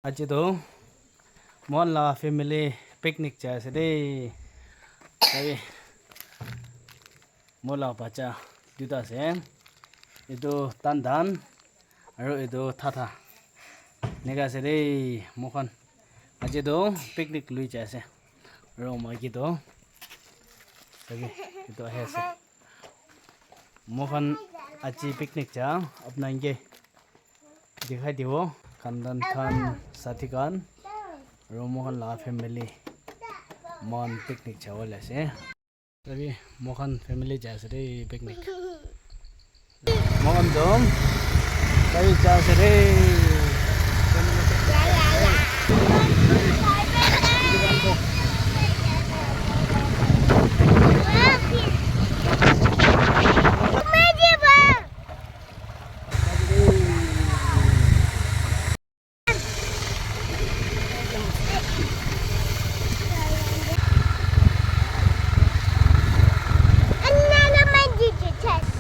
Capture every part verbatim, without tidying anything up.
Aji tu mon la family picnic jai ase de. Sabi, mon la bacha duita ase. Etu Tandan aru etu Thata. Neka ase de, moikhan aji tu picnic lui jai ase. Aru maiki tu sabi, etu ahi ase. Moikhan aji picnic ja, apna ke dikhai dibo, Kandan khan, sathi khan, aru moikhan la family, moikhan picnic jabo le ase. Sabi, moikhan family jai ase de picnic. Moikhan tu, sabi jai ase de.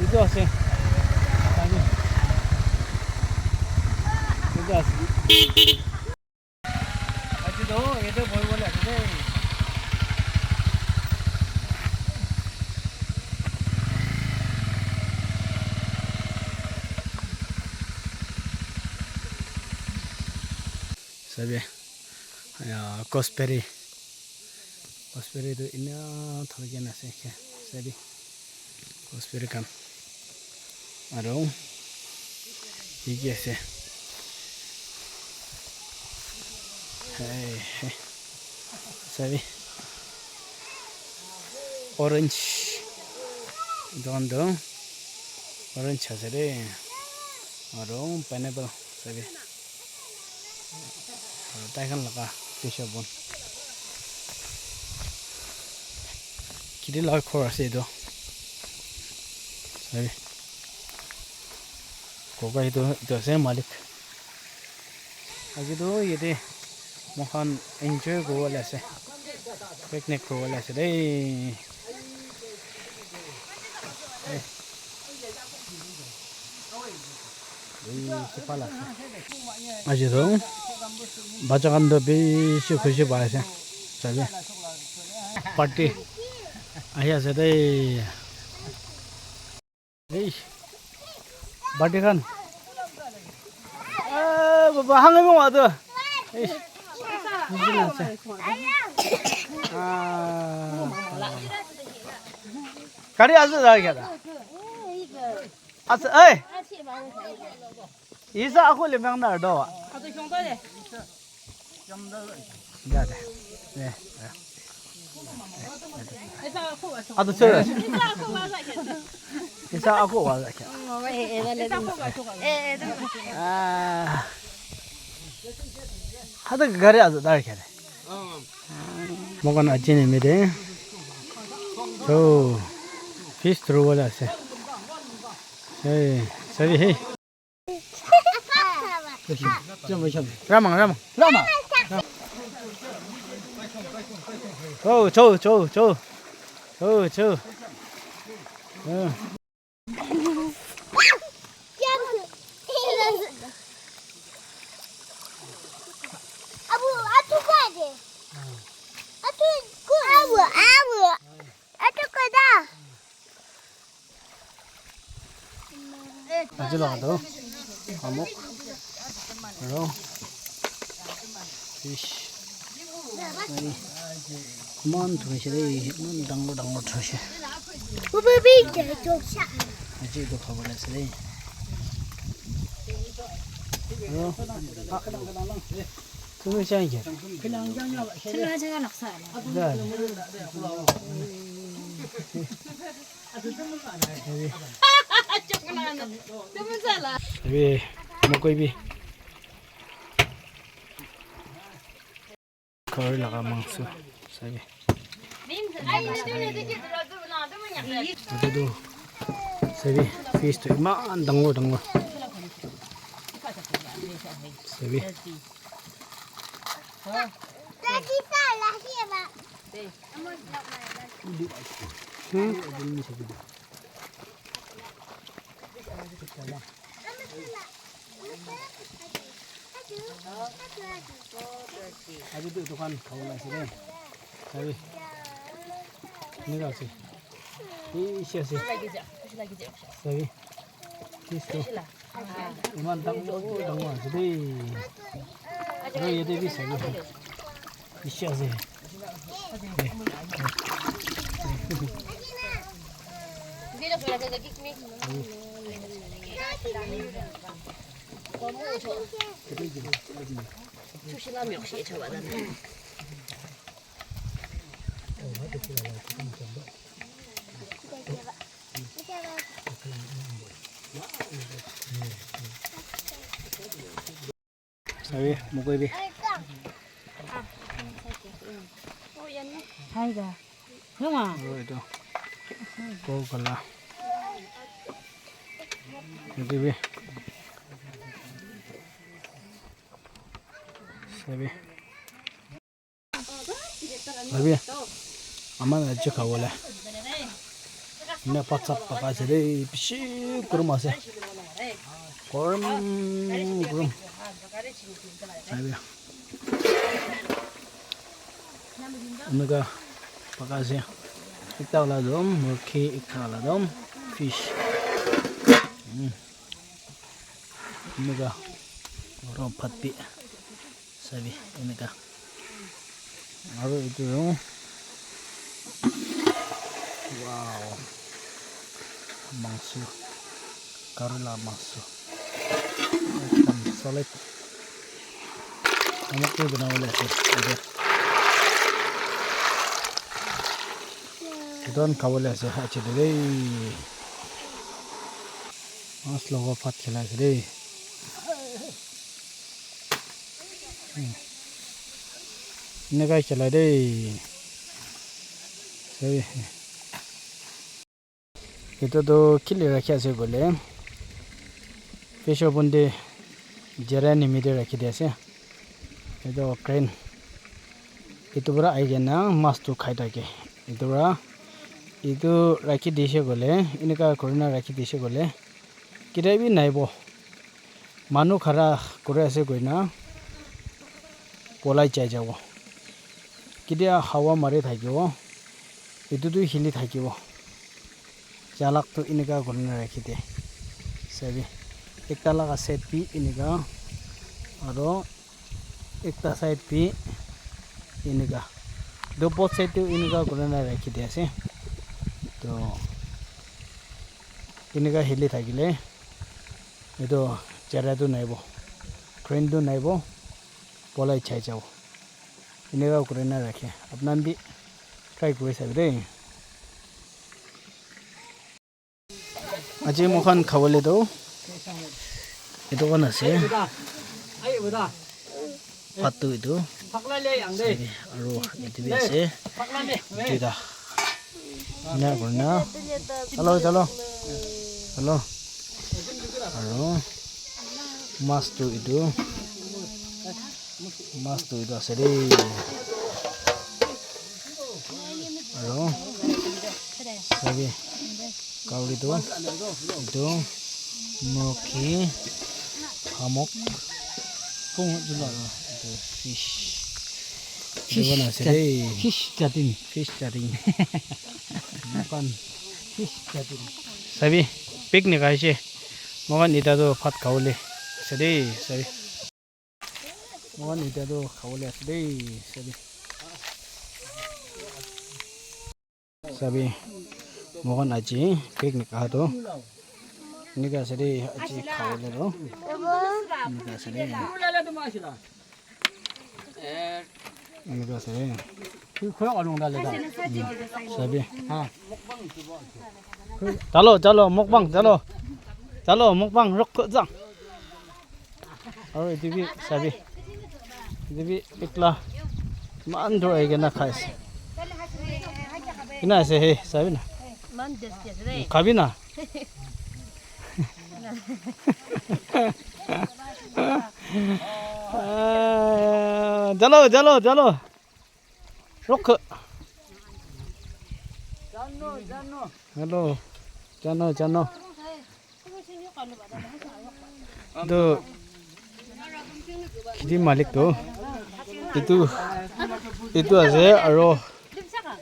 Etu ase. Etu ase. Aji toh yate bohi bole ase de. Sabi, ya, gooseberry. Gooseberry tu ena thori kena ase, sabi. Gooseberry khan. Aro, ki ki ase? Hey, hey. Sabi. Orange. Etu khan tu orange ase de. Aro pineapple, sabi. Aro tai khan laga fish bon. Kiti laga ghor ase etu. Sabi. Koka etu, etu ase malik. Aji tu yate moikhan enjoy kuribole ase. Picnic kuribole ase de. Aji tu bacha khan tu bishi khushi pai ase. Sabi. Party ahi ase de. Ei. Party khan. Eh, baba, hang mo ado. Ei. Nijina ase. Ah. Gari ase da kya da? Ase, ei. Isa aku le mang na do. Ya de. Eh, eh. Ado chura. Isa aku wa la kya. Ah. Hada gari ado dar kya de. Moikhan aji nimite. So, fish throw wala ase. Hey, sorry, hey. Ramang, ramang, ramang. Ramang. Oh, cho, cho, cho. Oh, cho. Oh. Abu, atu kade. Atu, abu, abu. Atu kada. Aji laga tu hamok aro fish. Ai, iman thurishey de, iman dangor dangor thurishey. Aji etu khabole ase de. Aro, ah, tumi chai kya? Abe, mokoi bi. Ghor laga mangso, sabi. Etu tu, sabi, fish tu iman dangor dangor. Sabi. Hmm? Aji tu etu khan khabo le ase de. Sabi. Eneka ase. Bishi ase. Sabi. Fish tu. Iman dangor dangor ase de. Aru yate bi sabi. Bishi ase. Sabi, mokoi bi. Hai ga. Nunga. Aru etu. Ko kala. Etu bi. Sabi. Bhabi, ama na aji khabole. Ena bhat sab pakai ase de, bishi gorom ase. Gorom, gorom. Bhabi. Eneka pakai ase. Ekta wala tu murgi, ekta wala tu fish. Mm. Eneka aro bhat bi sabi eneka. Aro etu tu, wow, mangso, gari la mangso, ekdum solid. Amok tu banabole ase etu. Etu khan khabole ase aji tu de. Mas logo bhat khelai ase de. Eneka khelai de. Etu tu kile rakhi ase koile, fish pond te jera nimite rakhi di ase. Etu crane. Etu para ahi kena mas tu khai thake. Etu para etu rakhi dise koile, eneka kurina rakhi dise koile, ketia bi naibo. Manu khara kuri ase koina polai jai jabo. Ketia hawa mari thakibo, etu tu hili thakibo. Jalak tu enika kurina rakhi de. Sabi, ekta laga side bi enika, aro ekta side bi enika. Etu both side tu enika kurina rakhi de ase. To enika hili thakile, etu jara tu naibo, crane tu naibo, polai jai jabo. Enika kurina rakhe. Apni khan bi try kuri sabi de. Aji moikhan khabole toh etu khan ase. Bhat tu etu. Sabi, aro etu bi ase. Duita. Ena kurina. Chalo, chalo. Chalo. Aro mas tu etu. Mas tu etu ase de. Aro sabi, kauri tu etu murgi, hamok, aro etu fish. Fish etu khan ase de. Fish chatting. Fish chatting. Moikhan fish chatting. Sabi, picnic aise. Moikhan eta tu bhat khabole ase de, sabi. Moikhan eta tu khabole ase de, sabi. Sabi, moikhan aji picnic aha tu enika ase de, aji khabole tu enika ase de. Enika ase de. Sabi. Chalo, chalo, mukbang, chalo. Chalo, mukbang, ruk, jang. Aro etu bi sabi. Etu bi ekla. Eman dur ahi kena khai ase. Kina ase he, sabi na. Eman tasty ase de. Khabi na. Ah, jalo, jalo, jalo. Ruk. Hello. Jano, jano. Tu. Kheti malik tu etu, etu ase aro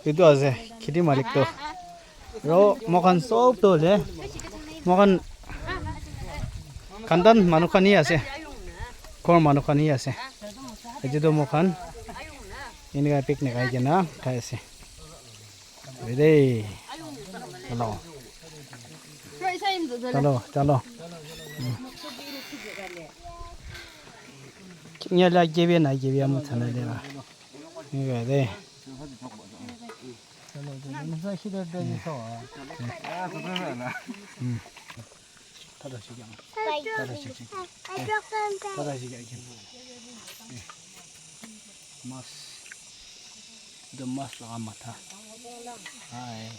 etu ase kheti malik tu. Aro moikhan sob tu hoile moikhan khandan manu khan hi ase, ghor manu khan hi ase. Etu tu moikhan enika picnic ahi kena khai ase. Oi de. Chalo. Chalo, chalo. Nya la gebe na gebe amu thana de ba. Ni ga de. Tada shi kyang. Tada shi kyang. Tada shi kyang. Mas. Etu mas laga matha. Hai.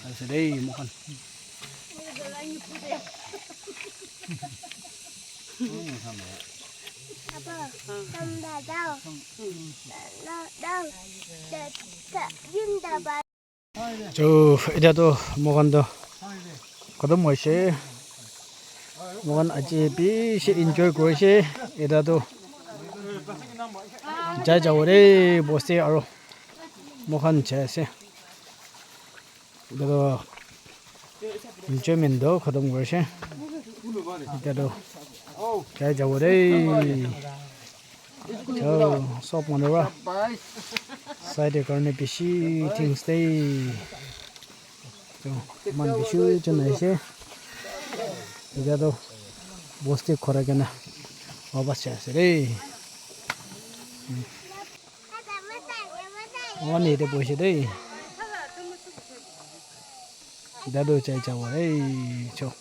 Ase dei moikhan. Cho, etia tu moikhan tu khatam hoise. Moikhan aji bishi enjoy kurise. Etia tu jai jabo re bosti aro moikhan jai ase. Etia tu enjoyment tu khatam kurise. Etia tu jai jabo re. Chao, sob manu para side te karne bishi things de. Chao, eman bishi jon aise. Etia tu bosti khorai kena wapas jai ase de. Manu yate bohi ase de. Etia tu jai jabo de. Chao.